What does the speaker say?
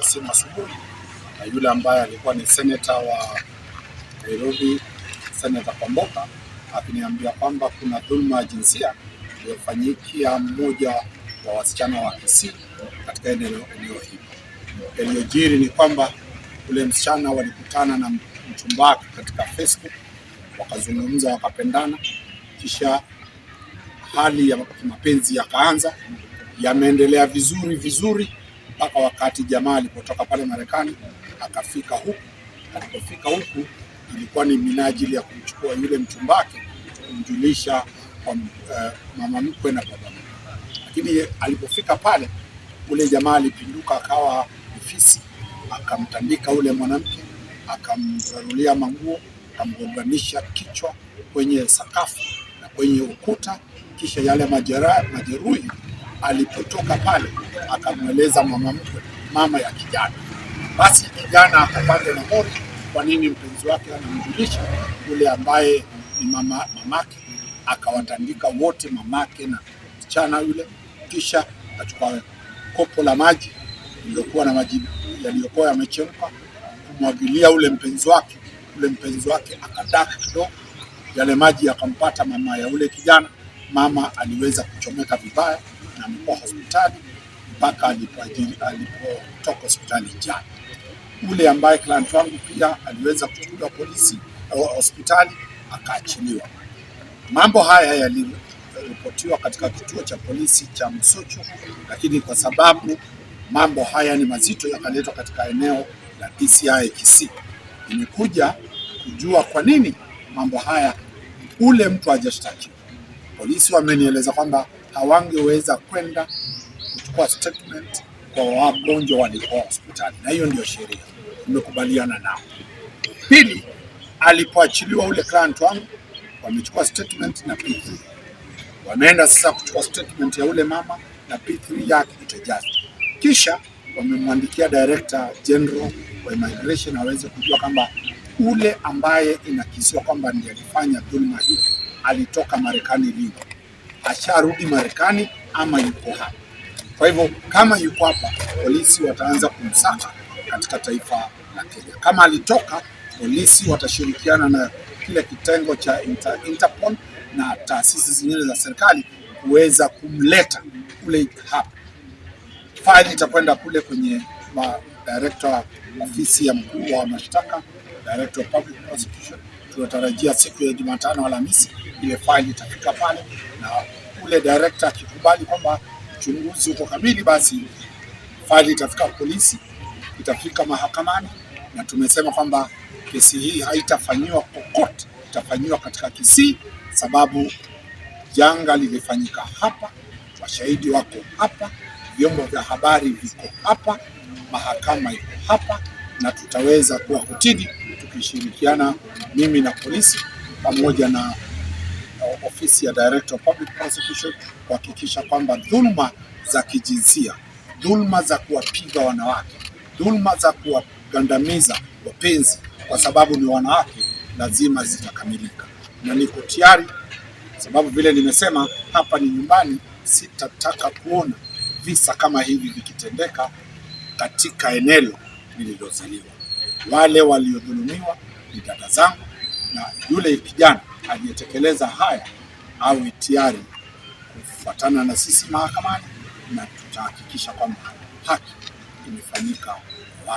simu asubuhi na yule ambaye alikuwa ni seneta wa Nairobi, Seneta Kwamboka, akiniambia kwamba kuna dhulma ya jinsia iliyofanyikia mmoja wa wasichana wa Kisii katika eneo hili. Yaliyojiri ni kwamba ule msichana walikutana na mchumba wake katika Facebook, wakazungumza, wakapendana, kisha hali ya mapenzi yakaanza, yameendelea vizuri vizuri mpaka wakati jamaa alipotoka pale Marekani akafika huku. Alipofika huku ilikuwa ni minajili ya kumchukua yule mchumbake kumjulisha kwa mama mkwe na baba mkwe, lakini alipofika pale ule jamaa alipinduka akawa fisi, akamtandika ule mwanamke, akamrarulia manguo, akamgonganisha kichwa kwenye sakafu na kwenye ukuta, kisha yale majeruhi alipotoka pale akamweleza mama mkwe, mama ya kijana. Basi kijana akapandwa na mori, kwa nini mpenzi wake anamjulisha yule ambaye ni mamake? Akawatandika wote, mamake na msichana yule, kisha akachukua kopo la maji lililokuwa na maji yaliyokuwa yamechemka kumwagilia ule mpenzi wake. Ule mpenzi wake akadaka kidogo, yale maji yakampata mama ya ule kijana. Mama aliweza kuchomeka vibaya na amekuwa hospitali mpaka alipotoka hospitali jana. Ule ambaye client wangu pia aliweza kuchukuliwa polisi hospitali akaachiliwa. Mambo haya yaliripotiwa katika kituo cha polisi cha Mosocho, lakini kwa sababu mambo haya ni mazito yakaletwa katika eneo la DCI Kisii. Nimekuja kujua kwa nini mambo haya ule mtu hajashtakiwa. Polisi wamenieleza kwamba hawangeweza kwenda kuchukua statement kwa wagonjwa walikuwa hospitali, na hiyo ndio sheria, nimekubaliana nao. Pili, alipoachiliwa ule client wangu, wamechukua statement na P3, wameenda sasa kuchukua statement ya ule mama na P3 yake itajazwa, kisha wamemwandikia Director General wa Immigration aweze kujua kwamba ule ambaye inakisiwa kwamba ndiye alifanya dhulma hii alitoka Marekani lini, asharudi Marekani ama yuko hapa. Kwa hivyo kama yuko hapa, polisi wataanza kumsaka katika taifa la Kenya. Kama alitoka, polisi watashirikiana na kile kitengo cha Interpol na taasisi zingine za serikali kuweza kumleta ule hapa. Faili itakwenda kule kwenye director, ofisi ya mkuu wa mashtaka, Director of Public Prosecution. Tunatarajia siku ya Jumatano, Alhamisi, ile faili itafika pale, na ule director akikubali kwamba uchunguzi uko kamili, basi faili itafika polisi, itafika mahakamani, na tumesema kwamba kesi hii haitafanyiwa kokote, itafanyiwa katika Kisii sababu janga lilifanyika hapa, washahidi wako hapa, vyombo vya habari viko hapa, mahakama iko hapa, na tutaweza kuwa kotini tukishirikiana mimi na polisi pamoja na ofisi ya Director of Public Prosecution kuhakikisha kwamba dhulma za kijinsia, dhulma za kuwapiga wanawake, dhulma za kuwagandamiza wapenzi kwa sababu ni wanawake lazima zitakamilika, na niko tayari sababu vile nimesema hapa ni nyumbani, sitataka kuona visa kama hivi vikitendeka katika eneo nililozaliwa. Wale waliodhulumiwa ni dada zangu, na yule kijana aliyetekeleza haya awe tayari kufuatana na sisi mahakamani, na tutahakikisha kwamba haki imefanyika.